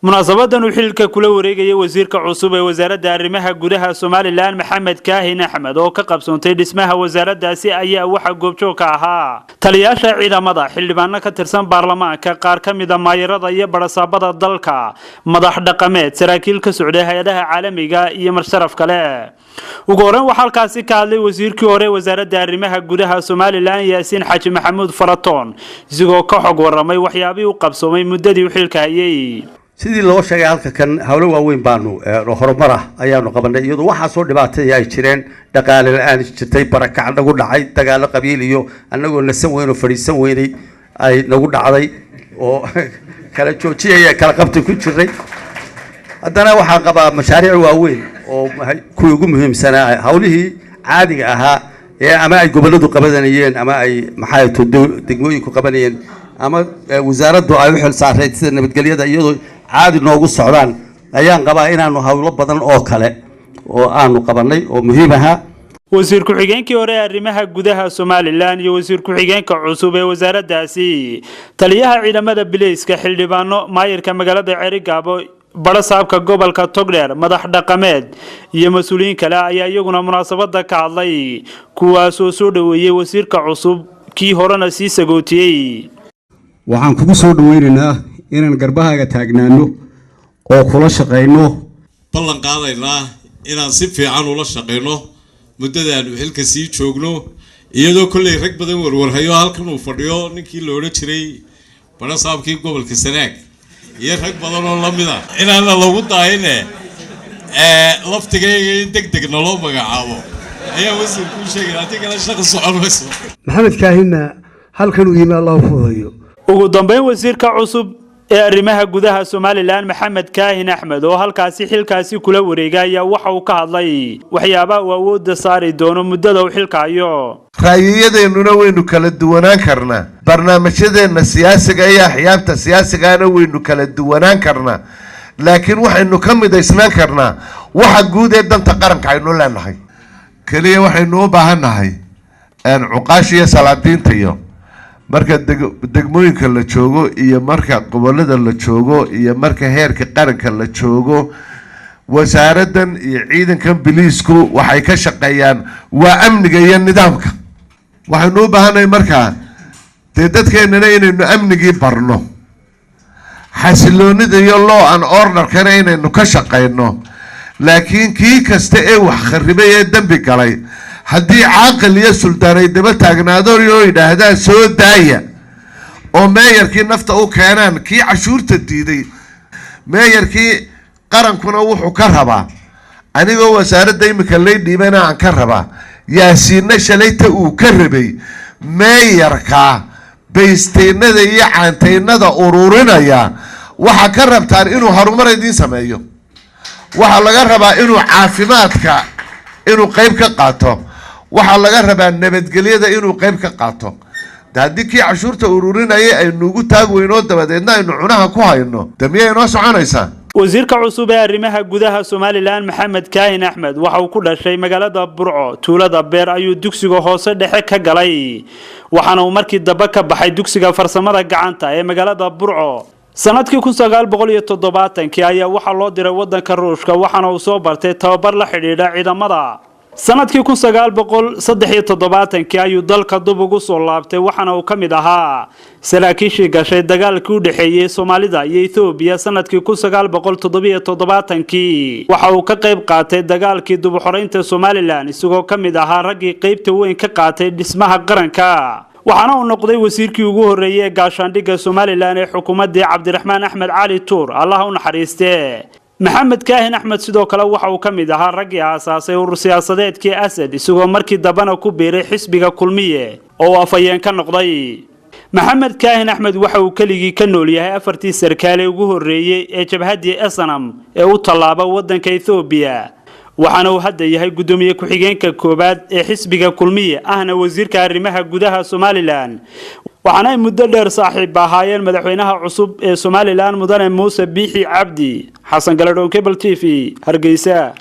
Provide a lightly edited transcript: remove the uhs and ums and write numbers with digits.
Munaasabadan uu xilka kula wareegayay wasiirka cusub ee wasaaradda arrimaha gudaha Somaliland, Maxamed Kaahin Axmed, oo ka qabsoontay dhismaha wasaaraddaasi ayaa waxaa goobjoog ka ahaa taliyaasha ciidamada, xildhibaano ka tirsan baarlamaanka, qaar ka mid ah maayarada iyo barasaabada dalka, madax dhaqameed, saraakiil ka socday hay-adaha caalamiga iyo marsharaf kale. Ugu horreyn waxaa halkaasi ka hadlay wasiirkii hore wasaaradda arrimaha gudaha Somaliland, Yaasiin Xaaji Maxamuud Faratoon, isagoo ka xog waramay waxyaabihii u qabsoomay muddadii u xilka hayay. Sidii loo sheegay, halka kan hawlo waaweyn baanu horumar ah ayaanu qabanay, iyadoo waxaasoo dhibaatadii ay jireen, dhaqaale la-aan jirtay, barakac nagu dhacay, dagaalo qabiil iyo annagoo nasan weyn oo fadhiisan weynay ay nagu dhacday oo kala joojiyaya kala qabta ku jiray. Haddana waxaan qabaa mashaariic waaweyn oo kuwii ugu muhiimsanaa hawlihii caadiga ahaa ee ama ay gobolladu qabanayeen ama ay maxay to degmooyinku qabanayeen ama wasaaraddu ay u xil saarayd, sida nabadgelyada, iyadoo caadi noogu socdaan ayaan qabaa inaanu hawlo badan oo kale oo aanu qabanay oo muhiim ahaa. Wasiir ku-xigeenkii hore ee arrimaha gudaha Somaliland iyo wasiir ku-xigeenka cusub ee wasaaraddaasi, taliyaha ciidamada bileyska, xildhibaano, maayirka magaalada Ceerigaabo, barasaabka gobolka Togdheer, madax dhaqameed iyo mas-uuliyiin kale ayaa iyaguna munaasabada ka hadlay, kuwaasoo soo dhoweeyey wasiirka cusub, kii horena sii sagootiyey. Waxaan kugu soo dhaweynaynaa inaan garbahaaga taagnaano oo kula shaqayno. Ballan qaadaynaa inaan si fiican ula shaqayno muddadaanu xilka sii joogno, iyadoo kolley rag badan warwarhayo halkan uu fadhiyo ninkii la odhan jiray barasaabkii gobolka Sanaag iyo rag badan oo lamid a, inaana lagu daayine laftigayga in deg deg naloo magacaabo ayaa wasiir kuu sheegay, haddii kale shaqa socon mayso. Maxamed Kaahinna halkan uu yimi Allah u fududeeyo. Ugu dambeyn, wasiirka cusub ee arrimaha gudaha Somaliland, Maxamed Kaahin Axmed, oo halkaasi xilkaasi kula wareegay ayaa waxa uu ka hadlay waxyaabaha uu awoodda saari doono muddada uu xilka hayo. Ra'yiyadeennuna waynu kala duwanaan karnaa, barnaamijyadeenna siyaasiga iyo axyaabta siyaasigana waynu kala duwanaan karnaa, laakiin waxaynu ka midaysnaan karnaa waxa guud ee danta qaranka aynu leenahay. Keliya waxaynu u baahan nahay cuqaasha iyo salaadiinta iyo marka degmooyinka la joogo iyo marka gobolada la joogo iyo marka heerka qaranka la joogo, wasaaraddan iyo ciidankan biliisku waxay ka shaqeeyaan waa amniga iyo nidaamka. Waxaynu u baahannahay markaa dee dadkeennana inaynu amnigii barno, xasiloonida iyo law and orderkana inaynu ka shaqeyno. Laakiin kii kasta ee wax kharibay ee dembi galay, haddii caaqil iyo suldaan ay daba taagnaadon oo yidhaahdaan "Soo daaya," oo meeyarkii nafta u keenaan kii cashuurta diiday, meeyarkii qarankuna wuxuu ka rabaa, anigoo wasaaradda imika lay dhiibana aan ka rabaa, Yaasiinna shalayta uu ka rabay, meeyarka baysteynada iyo caanteynada ururinaya waxaa ka rabtaan inuu horumar idiin sameeyo. Waxaa laga rabaa inuu caafimaadka inuu qeyb ka qaato, waxaa laga rabaa nabadgelyada inuu qeyb ka qaato. De haddii kii cashuurta ururinayay aynu ugu taag weynoo dabadeedna aynu cunaha ku hayno, de miyay inoo soconaysaa? Wasiirka cusub ee arrimaha gudaha Somaliland, Maxamed Kaahin Axmed, waxa uu ku dhashay magaalada Burco. Tuulada Beer ayuu dugsiga hoose dhexe ka galay, waxaana uu markii dambe ka baxay dugsiga farsamada gacanta ee magaalada Burco. Sanadkii 1970-kii ayaa waxaa loo diray wadanka Ruushka, waxaana uu soo bartay tababar la xidhiidha ciidamada. Sanadkii 1973-kii ayuu dalka dub ugu soo laabtay, waxaana uu ka mid ahaa saraakiishii gashay dagaalkii u dhexeeyey Soomaalida iyo Ethoobiya. Sanadkii 1977-kii waxa uu ka qayb qaatay dagaalkii dubuxoreynta Somaliland, isagoo ka mid ahaa raggii qeybta weyn ka qaatay dhismaha qaranka, waxaana uu noqday wasiirkii ugu horreeyey ee gaashaandhigga Somaliland ee xukuumaddii Cabdiraxmaan Axmed Cali Tuur, Allaha u naxariiste. Maxamed Kaahin Axmed sidoo kale waxa uu ka mid ahaa raggii aasaasay urur siyaasadeedkii Asad, isagoo markii dambena ku biiray xisbiga Kulmiye oo uu afhayeen ka noqday. Maxamed Kaahin Axmed waxa uu keligii ka nool yahay afartii sarkaale ugu horreeyey ee jabhaddii SNM ee u tallaaba waddanka Ethoobiya, waxaana uu hadda yahay guddoomiye ku-xigeenka koowaad ee xisbiga Kulmiye, ahna wasiirka arrimaha gudaha Somaliland, waxaana ay muddo dheer saaxiib ahaayeen madaxweynaha cusub ee Somaliland, mudane Muuse Biixi Cabdi. Xasan Galadhoon, Cable TV, Hargeysa.